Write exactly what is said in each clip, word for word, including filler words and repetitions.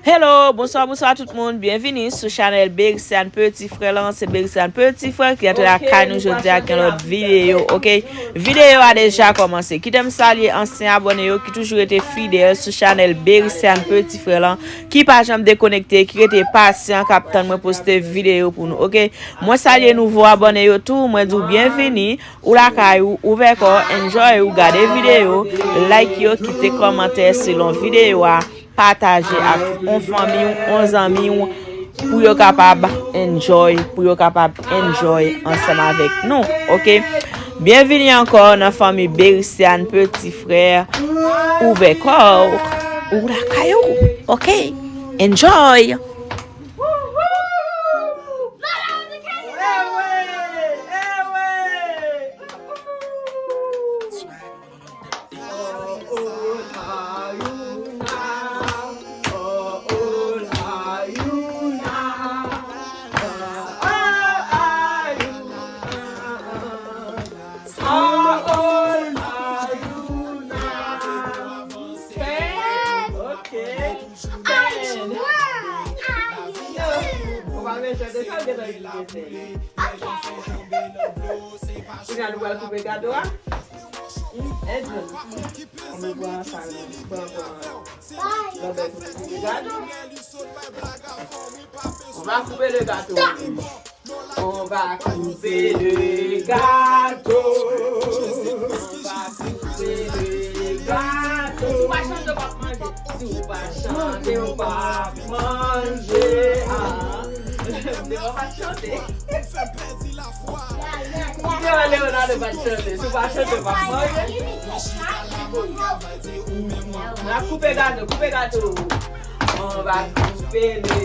Hello, bonswa, bonswa tout moun. Byenvini sou chanèl Bericiane Petit Frère lan. Se Bericiane Petit Frère ki antre lakay nou jodi a ak yon lòt videyo, oke? Videyo a deja kòmanse. Kite m salye ansyen abòne yo ki toujou rete fidèl sou chanèl Bericiane Petit Frère lan, ki pa janm dekonekte, ki rete pasyan, k ap tann mwen poste videyo pou nou, oke? Mwen salye nouvo abòne yo tou, mwen di w byenvini. Ou lakay ou, ouvè kò, enjoy ou, gade videyo, like yo, kite kòmantè selon videyo a, pataje ak on fanmi w, on zanmi w, pou yo kapab enjoy, pou yo kapab enjoy ansanm avèk nou, oke? Byenvini ankò nan fanmi Bericiane Petit Frère. Ouvè kò w, ou lakay ou, oke? Enjoy! Ou pa bezwen de sa, ou gentan gen ide. Kounye a nou pral koupe gato a. Edwin, ann pran sa, pran, pran, pran bèl koupe gato. On va couper le gâteau. On va couper le gâteau. On va couper le gâteau. Si w pa chante, w p ap manje. Si w pa chante, w p ap manje. Ah. Devan pa chante. Devan Leonardo pa chante. Si w pa chante, w p ap manje. N ap koupe gato, koupe gato. On va couper le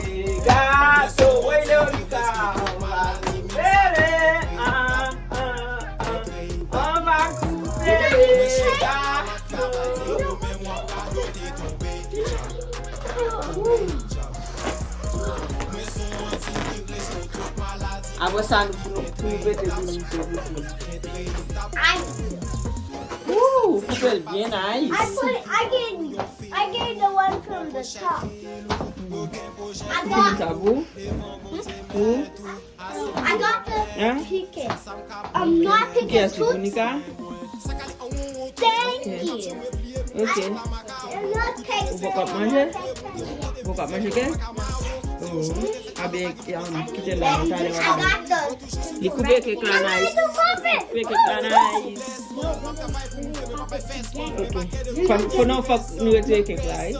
gâteau. Oui, Leonica, on va couper le, ah, ah, ah. On va couper le gâteau. Apre sa, nou, nou, nou mete pou nou, pou nou. Ooh, koupe l byen nice. I put it, I gave, I gave the one from the top. I got, I got the pecan. Um, not pecan, fruits. Thank you. Ok. Ou poko ap manje? Ou poko ap manje kèk? Oh. Abe, um, kite la, talè w a. Li koupe kèk la nice. Koupe kèk la nice. Ok. Fò, fò, non, fòk nou retire kèk la, wi.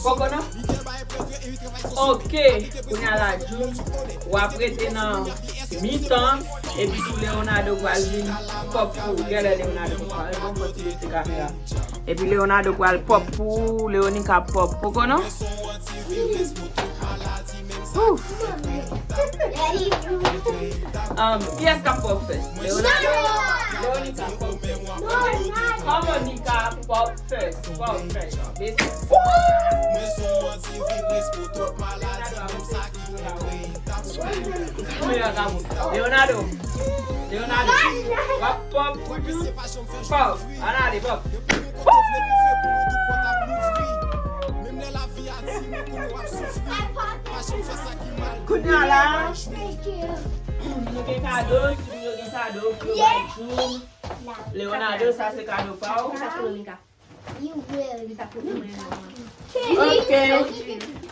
Poko non? Ok. Kounye a la, Jun, w ap rete nan mitan, epi tou Leonardo pral vin pòp pou ou. Genlè Leonardo pòp. Bon, fò ti bese kamera. Epi Leonardo pral pòp pou ou, Leonica pòp. Poko non? Ouf. Um, kiyès k ap pòp fès? Leonardo? Leonica pòp fès. Kòman Nika pòp fès? Pòp fès. Leonardo. Leonardo. W ap pòp. Pòp. Ann ale, pòp. Kounye a la, nou gen kado, timoun yo gen kado pou yo bay Jun. Leonardo, sa se kado pa w. Ok.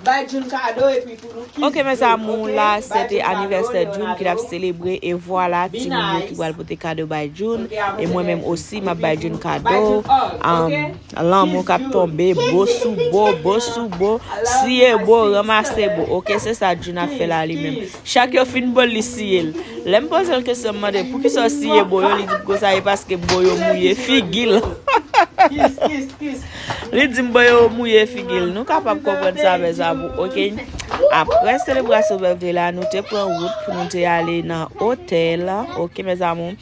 Bay Jun kado epi pou nou kiss. Ok, mes amours, la, se te anivèsè Jun ki t ap selebre. E vwala, timoun yo ki pral pote kado bay Jun. E mwen menm osi, m ap bay Jun kado. Um, lanmou k ap tonbe, bo sou bo, bo sou bo, siye bo, ranmase bo. Ok, se sa Jun ap fè la li menm. Chak yo fin bo l, li siye l. Lè m poze l kesyon, m mande, "Poukisa w siye bo yo?" Li di m konsa, e paske bo yo mouye figi l. Li di m bo yo mouye figi l. Nou kapab konprann sa, mes amours, ok? Apre selebrasyon bèvde la, nou te pran wout pou nou te ale nan otèl, ok, mes amours?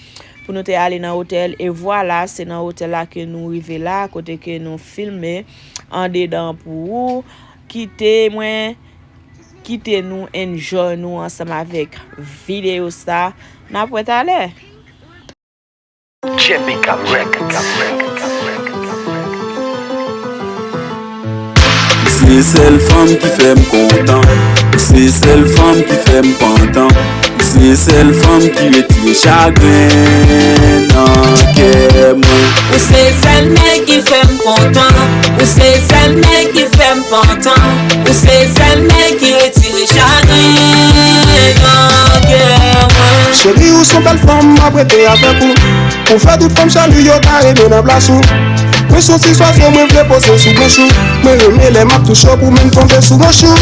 Pou nou te ale nan otèl, e vwala, se nan otèl la ke nou rive la, kote ke nou filme andedan pou ou. Kite mwen, kite nou enjoy nou ansanm avèk videyo sa. N ap wè talè. J P K Records. Se sèl fanm ki fè m kontan. Ou se sèl fanm ki fè m pantan. Ou se sèl fanm ki retire chagren nan kè mwen. Ou se sèl nèg ki fè m kontan. Ou se sèl nèg ki fè m pantan. Ou se sèl nèg ki retire chagren nan kè mwen. Cheri, ou se yon bèl fanm, m ap rete avèk ou. Ou fè tout fanm chalou yo ta rete nan plas ou. Mwen se yon ti zwazo, mwen vle poze sou bouch ou. Mwen renmen lè m ap touche w pou menm tonbe sou wòch ou.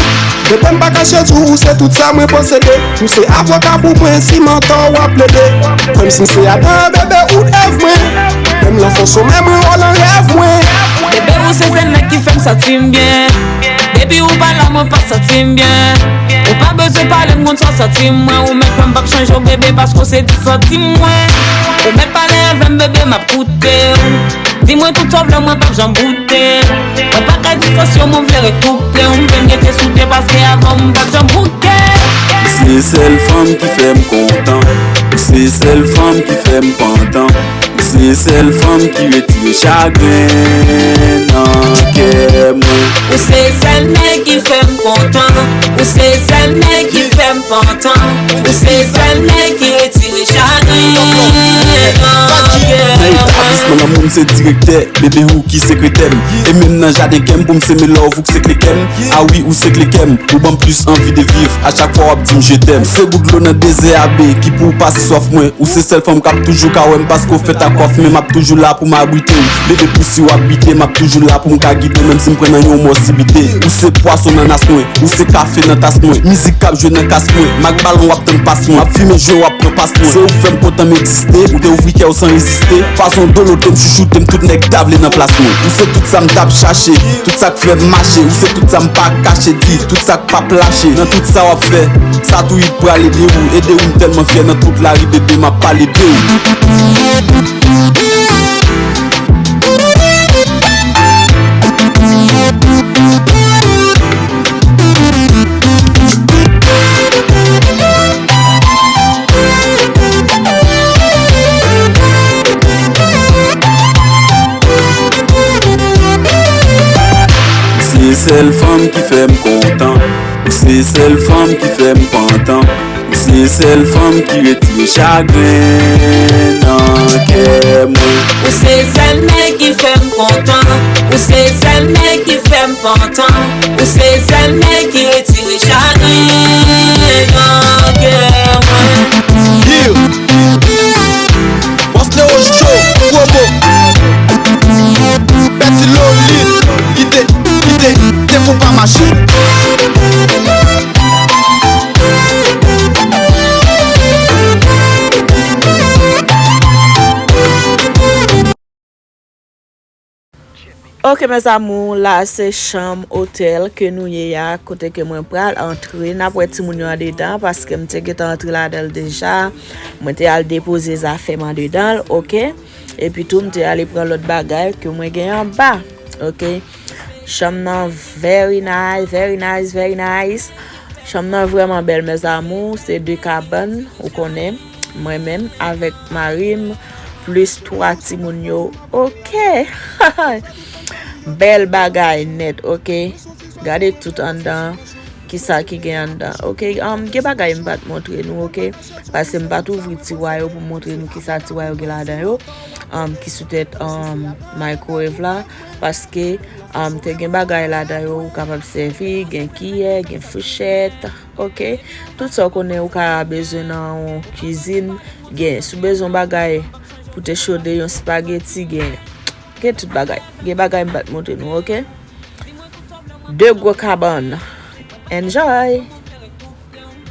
Bebe, m pa kache di w, ou se tout sa mwen posede. Ou se avoka pou mwen, si mantò w ap plede. Menm si m se Adan, bebe, ou Èv mwen. Menm lè m fon somèy, mwen wè w nan rèv mwen. Bebe, ou se sèl nèg ki fè m santi m byen. Depi ou pa la, mwen pa santi m byen. Ou pa bezwen pale m, konn sa w santi m, mwen. Ou mèt kwè m p ap chanje w, bebe, paske w se tout santi m mwen. Ou mèt pale avè m, bebe, m ap koute w. Di mwen tout sa w vle, mwen p ap janm boute. Mwen pa ka distanse w, mwen vle ret koupe w. M vle m rete sou tè, paske avè w m p ap janm bouke. Ou se sèl fanm ki fè m kontan. Ou se sèl fanm ki fè m pantan. Ou se sèl fanm ki retire chagren nan kè mwen. Ou se sèl nèg ki fè m kontan. Ou se sèl nèg ki fè m pantan. Ou se sèl nèg ki retire chagren nan kè mwen. Nan etablisman lanmou m se direktè, bebe ou ki sekretè m. E menm nan jaden kè m pou m seme love ou k se kle kè m. A wi, ou se kle kè m. Ou ban m plis anvi de viv. A chak fwa w ap di m je t'aime. Ou se gout dlo nan dezè a, be, ki pou w pase swaf mwen. Ou se sèl fanm k ap toujou ka wè m paske w fèt ak kwaf, men m ap toujou la pou m abrite w. Bebe, pou si w ap bite, m ap toujou la pou m ka gide w, menm si m pran nan yon mò sibite. Ou se pwason nan nas mwen, ou se kafe nan tas mwen, mizik k ap jwe nan kas mwen, m ak balon w ap tann pas mwen, m ap fimen jwe w ap pran pas mwen. Se ou k fè m kontan m egziste, ou te ouvri kè w san reziste, fason w dolote m, chouchoute m, tout nèg ta vle nan plas mwen. Ou se tout sa m t ap chache, tout sa k fè m mache, ou se tout sa m pa kache, di tout sa k p ap lache. Nan tout sa w ap fè, sa tou it pral ede ou, ede ou, m tèlman fyè nan tout lari, bebe, m ap pale de ou. Se sèl fanm ki fè m kontan. Ou se sèl fanm ki fè m pantan. Ou se sèl fanm ki retire chagren nan kè mwen. Ou se sèl nèg ki fè m kontan. Ou se sèl nèg ki fè m pantan. Ou se sèl nèg ki retire chagren nan kè mwen. Yeah. Bòs Leo Show, Promo. Bèti Lolit, kite, kite, te fon pa mache. Ok, mes amours, la se chanm otèl ke nou ye a, kote ke mwen pral antre. N ap wè timoun yo andedan, paske m te gentan antre ladan l deja. Mwen te al depoze zafè m andedan l, ok? Epi tou, m te ale pran lòt bagay ke mwen gen anba, ok? Chanm nan very nice, very nice, very nice. Chanm nan vrèman bèl, mes amours. Se de kabann, ou konnen. Mwen menm, avèk mari m, plis twa timoun yo. Ok. Bèl bagay nèt, ok. Gade tout anndan, kisa ki gen anndan. Ok, um, gen bagay m pa t montre nou, ok. Paske m pa t ouvri tiwa yo pou m montre nou kisa tiwa yo gen ladan yo. Um, ki sou tèt, um, microwave la. Paske, um, te gen bagay ladan yo ou kapab sèvi, gen kiyè, gen fouchèt, ok? Tout sa w konnen ou ka bezwen nan yon kizin, gen. Si w bezwen yon bagay pou te chode, yon spageti, gen. Gen tout bagay. Gen bagay m pa t montre nou, ok? De gwo kabann. Enjoy!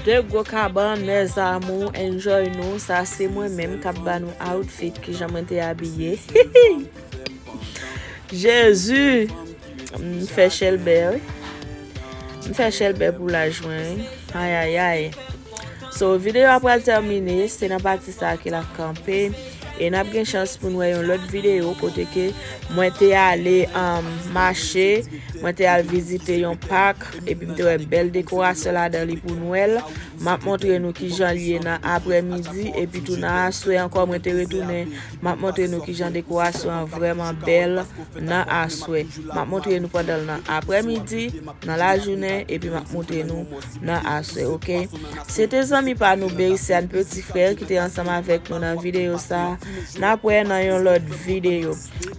De gwo kabann, mes amours, enjoy nou. Sa se mwen menm k ap ba nou outfit, kijan mwen te abiye. Jezi! M fè chèlbè, wi. M fè chèlbè pou laj mwen, wi. Ayayay. So, videyo a pral tèmine, se nan pati sa a ke l ap kanpe. E n ap gen chans pou n wè yon lòt videyo kote ke mwen te ale um, mache, mwen te al vizite yon pak, epi m te wè bèl dekorasyon ladan li pou Nwèl. M ap montre nou kijan l ye nan aprèmidi, epi tou nan aswè ankò, mwen te retounen. M ap montre nou kijan dekorasyon an vrèman bèl nan aswè. M ap montre nou pandan l nan aprèmidi, nan lajounen, epi m ap montre nou nan aswè, oke? Se te zanmi pa nou, Berisiane Petit Frère, ki te ansanm avèk nou nan videyo sa a. N ap wè nan yon lòt videyo.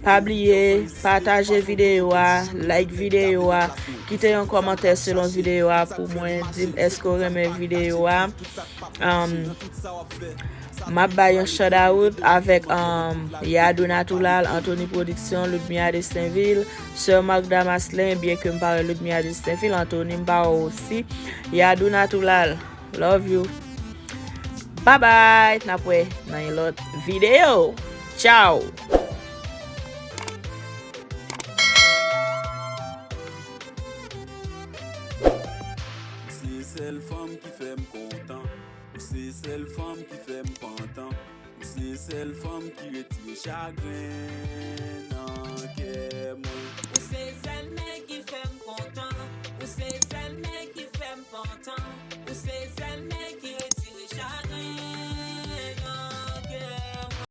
Pa bliye, pataje videyo a, like videyo a, kite yon kòmantè selon videyo a pou mwen, di m èske w renmen videyo a. Um, m ap bay yon shout out avèk um, Yadou Natural, Anthony Production, Ludmilla Destinville, Sir Magda Maslin, byen ke m pa wè Ludmilla Destinville, Anthony m pa wè w osi. Yadou Natural, love you. Bye bye, n ap wè nan yon lòt videyo. Ciao. Se sèl fanm ki fè m kontan. Ou se sèl fanm ki fè m pantan. Ou se sèl fanm ki retire chagren nan kè mwen. Ou se sèl nèg ki fè m kontan. Ou se sèl nèg ki fè m pantan.